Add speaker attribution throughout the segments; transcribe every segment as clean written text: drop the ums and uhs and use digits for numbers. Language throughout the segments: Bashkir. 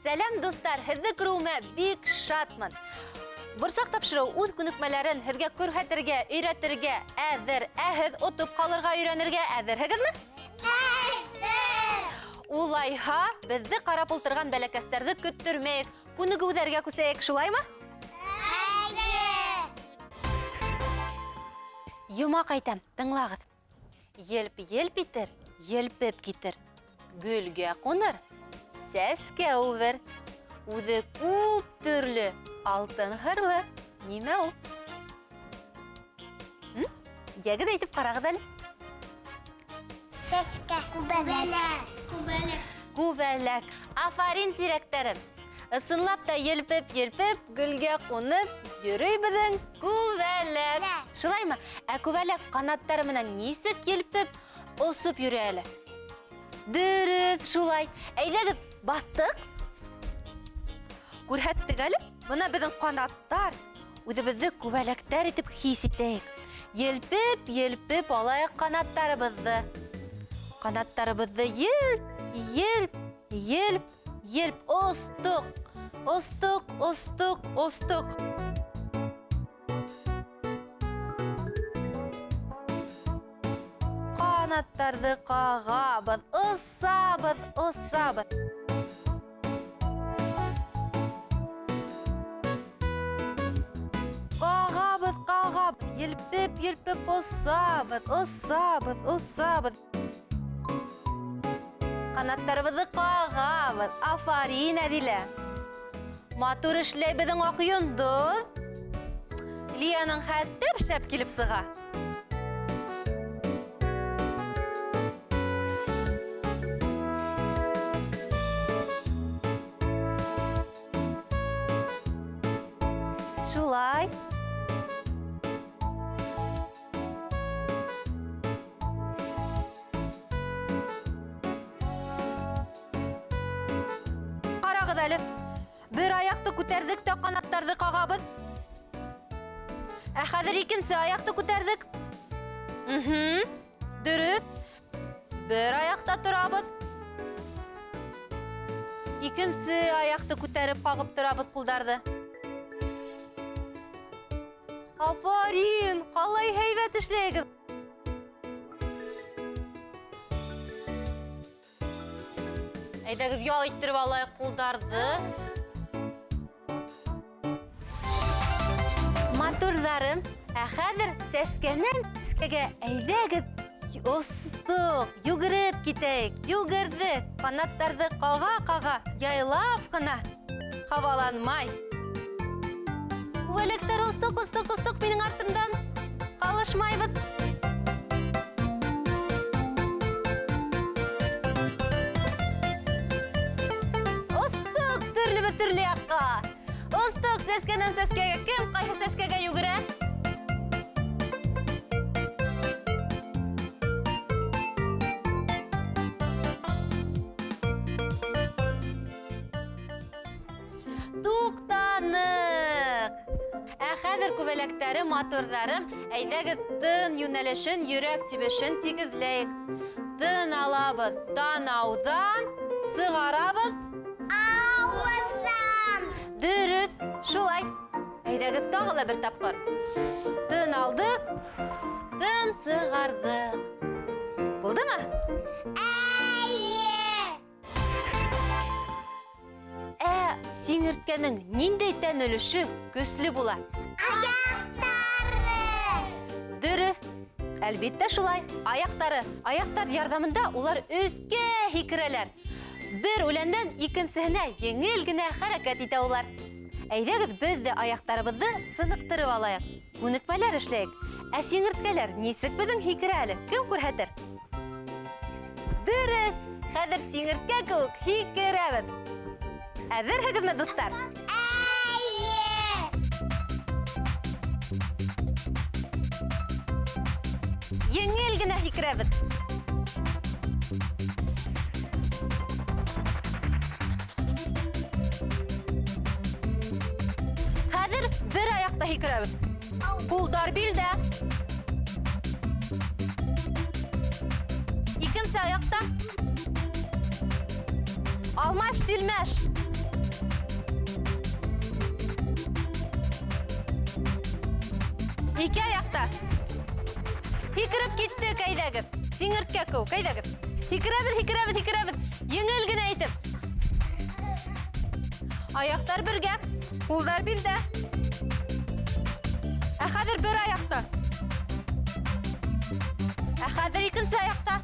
Speaker 1: Сәләм, дуҫтар! Һеҙҙе күреүемә бик шатмын. Борсаҡ тапшырыу үҙ күнекмәләрен һеҙгә күрһәтергә, өйрәтергә әҙер. Ә һеҙ отоп ҡалырға өйрәнергә әҙерһегеҙме?
Speaker 2: Әҙер!
Speaker 1: Улайһа, беҙҙе ҡарап ултырған бәләкәстәрҙе көттөрмәйек, күнегеүҙәргә күсәйек, шулаймы?
Speaker 2: Әйе!
Speaker 1: Йомаҡ әйтәм, тыңлағыҙ. Елп-елп итер, елпеп китер. Гөлгә ҡуныр, сәскә үбер. Үҙе күп төрлө, алтын һырлы. Нимә ул? Йәгеҙ, әйтеп ҡарағыҙ әле.
Speaker 2: Сәскә. Күбәләк. Күбәләк.
Speaker 1: Күбәләк. Афарин, зирәктәрем. Ысынлап та елпеп-елпеп, гөлгә ҡунып йөрөй беҙҙең күбәләк. Шулаймы? Ә күбәләк ҡанаттары менән нисек елпеп, осоп йөрөй әле? Дөрөҫ, шулай. Әйҙәгеҙ, баҫтыҡ. Күрһәттек әле. Бына беҙҙең ҡанаттар. Үҙебеҙҙе күбәләктәр итеп хис итәйек. Елпеп, елпеп алайыҡ ҡанаттарыбыҙҙы. Ҡанаттарыбыҙҙы елп, елп, елп, елп остоҡ. Остоҡ, остоҡ, остоҡ. Ҡанаттарҙы ҡағабыҙ, осабыҙ, осабыҙ. Ҡағабыҙ, ҡағабыҙ, елпеп, елпеп осабыҙ, осабыҙ, осабыҙ. Ҡанаттарыбыҙҙы ҡағабыҙ. Афарин, Әҙилә. Матур эшләй беҙҙең аҡ йондоҙ. Лияның хәтәр шәп килеп сыға. Шулай. Ҡарағыҙ әле. Бер аяҡты күтәрҙек тә ҡанаттарҙы ҡағабыҙ. Ә хәҙер икенсе аяҡты күтәрҙек. Дөрөҫ. Бер аяҡта торабыҙ. Икенсе аяҡты күтәреп ҡағып торабыҙ ҡулдарҙы. Афарин, ҡалай һәйбәт эшләйегеҙ. Әйҙәгеҙ, ял иттереп алайыҡ ҡулдарҙы. Матурҙарым, ә хәҙер сәскәнән сәскәгә әйҙәгеҙ остоҡ, йүгереп китәйек. Йүгерҙек, ҡанаттарҙы ҡаға-ҡаға, яйлап ҡына, ҡабаланмай. Күбәләктәр остоҡ, остоҡ, остоҡ минең артымдан. Ҡалышмайбыҙ. Остоҡ төрлөбөҙ төрлө яҡҡа. Остоҡ сәскәнән сәскәгә. Кем ҡайһы сәскәгә йүгерә? Туҡтаныҡ. Ә хәҙер күбәләктәрем, матурҙарым, әйҙәгеҙ тын йүнәлешен, йөрәк тибешен тигеҙләйек. Тын алабыҙ танауҙан, сығарабыҙ
Speaker 2: ауыҙҙан.
Speaker 1: Дөрөҫ, шулай. Әйҙәгеҙ тағы ла бер тапҡыр. Тын алдыҡ, тын сығарҙыҡ. Булдымы?
Speaker 2: Эйе.
Speaker 1: Ә сиңерткәнең ниндәй тән өлөшө көслө була?
Speaker 2: Аяҡтары.
Speaker 1: Дөрөҫ. Әлбиттә шулай. Аяҡтары. Аяҡтар ярҙамында улар өҫкә һикерәләр. Бер үләндән икенсеһенә еңел генә хәрәкәт итә улар. Әйҙәгеҙ, беҙ ҙә аяҡтарыбыҙҙы сыныҡтырып алайыҡ. Күнекмәләр эшләйек. Ә сиңерткәләр нисек беҙҙең һикерә әле? Кем күрһәтер? Дөрөҫ. Хәҙер сиңерткә кеүек һикерәбеҙ. Әҙерһегеҙме, дуҫтар?
Speaker 2: Эйе.
Speaker 1: Еңел генә һикерәбеҙ. Хәҙер бер аяҡта һикерәбеҙ. Ҡулдар билдә. Икенсе аяҡта. Алмаш тилмәш. Ике аяҡта. Һикереп киттек, әйҙәгеҙ. Сиңерткә кеүек, әйҙәгеҙ. Һикерәбеҙ, һикерәбеҙ, һикерәбеҙ. Еңел генә итеп. Аяҡтар бергә, ҡулдар билдә. Ә хәҙер бер аяҡта. Ә хәҙер икенсе аяҡта.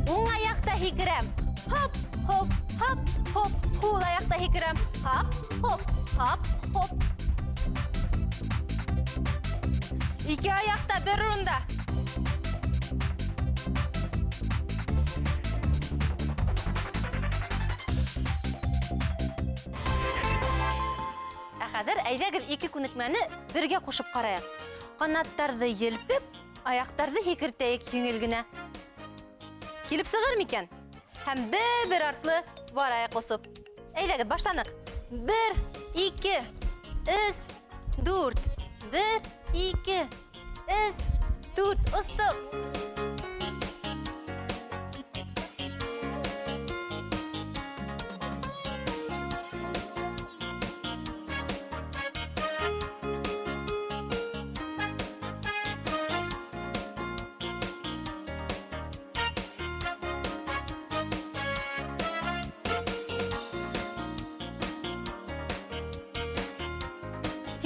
Speaker 1: Уң аяҡта һикерәм. Хоп, хоп, хоп, хоп. Һул аяҡта һикерәм. Хоп, хоп, хоп, хоп. Ике аяҡта бер урында. Ә хәҙер әйҙәгеҙ ике күнекмәне бергә ҡушып ҡарайыҡ. Ҡанаттарҙы елпеп, аяҡтарҙы һикертәйек еңел генә. Килеп сығыр микән? Һәм бер-бер артлы барайыҡ осоп. Әйҙәгеҙ, башланыҡ. 1, 2, 3, 4. 1, 2, 3, 4. Остоҡ.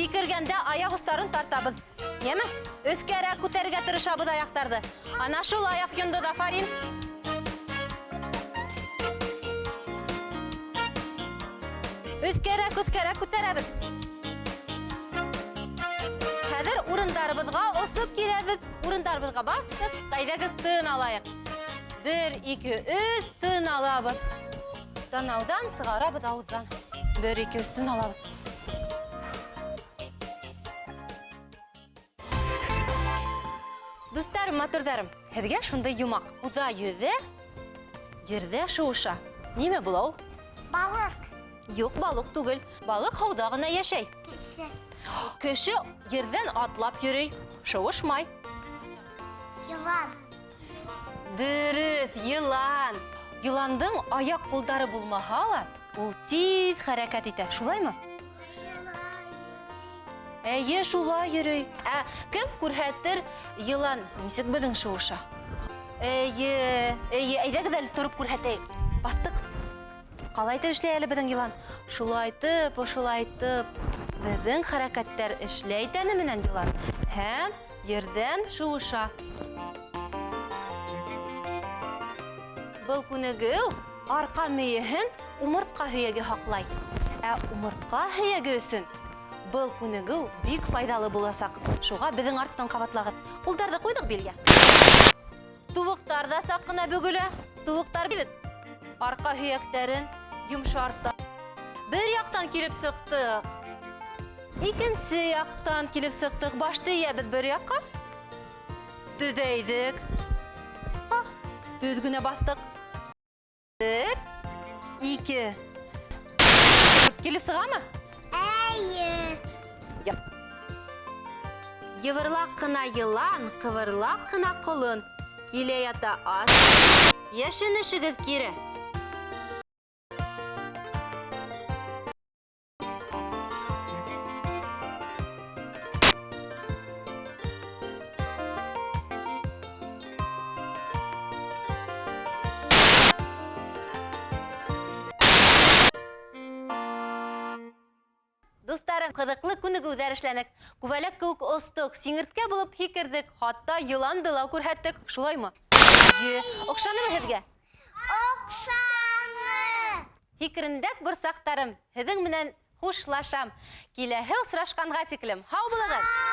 Speaker 1: Һикергәндә аяҡ остарын тартабыҙ. Йәме? Өҫкәрәк күтәрергә тырышабыҙ аяҡтарҙы. Ана шул аяҡ йондоҙ, афарин. Өҫкәрәк, өҫкәрәк күтәрәбеҙ. Хәҙер урындарыбыҙға осоп киләбеҙ. Урындарыбыҙға баҫтыҡ. Әйҙәгеҙ, тын алайыҡ. 1, 2, 3, тын алабыҙ. Танауҙан сығарабыҙ ауыҙҙан. 1, 2, 3, тын алабыҙ. Дуҫтарым, матурҙарым, һеҙгә шундай йомаҡ. Уҙа йөҙә, ерҙә шыуыша. Нимә була ул?
Speaker 2: Балыҡ.
Speaker 1: Юҡ, балыҡ түгел. Балыҡ һыуҙа ғына йәшәй.
Speaker 2: Кеше.
Speaker 1: Кеше ерҙән атлап йөрөй, шыуышмай.
Speaker 2: Йылан.
Speaker 1: Дөрөҫ, йылан. Йыландың аяҡ ҡулдары булмаһа ла, ул тиҙ хәрәкәт итә. Шулаймы? Эйе, шулай йөрөй. Ә кем күрһәтер йылан нисек беҙҙең шыуыша? Эйе, эйе, әйҙәгеҙ әле тороп күрһәтәйек. Баҫтыҡ. Ҡалай итеп эшләй әле беҙҙең йылан? Шулайтып, ошолайтып. Беҙҙең хәрәкәттәр эшләй тәне менән йылан. Һәм ерҙән шыуыша. Был күнегеү арҡа мейеһен умыртҡа һөйәге һаҡлай. Ә умыртҡа һөйәге өсөн был күнегеү бик файҙалы буласаҡ. Шуға беҙҙең арттан ҡабатлағыҙ. Ҡулдарҙы ҡуйҙыҡ билгә. Тубыҡтар ҙа саҡ ҡына бөгөлә. Тубыҡтар бит арҡа һөйәктәрен йомшарта. Бер яҡтан килеп сыҡтыҡ. Икенсе яҡтан килеп сыҡтыҡ. Башты эйәбеҙ бер яҡҡа. Төҙәйҙек. Төҙ генә баҫтыҡ. 1, 2, 4 килеп сығамы?
Speaker 2: Эйе.
Speaker 1: Йывырлаҡ ҡына йылан, ҡыбырлаҡ ҡына ҡолон. Килә ята ас. Йәшенешегеҙ кире. Дуҫтарым, ҡыҙыҡлы күнегеүҙәр эшләнек. Күбәләк кеүек остоҡ, сиңерткә булып һикерҙек, хатта йыланды ла күрһәттек. Шулаймы? Эйе. Оҡшанымы һеҙгә?
Speaker 2: Оҡшаны.
Speaker 1: Һикерендәк борсаҡтарым, һеҙҙең менән хушлашам. Киләһе осрашҡанға тиклем. Һау булығыҙ!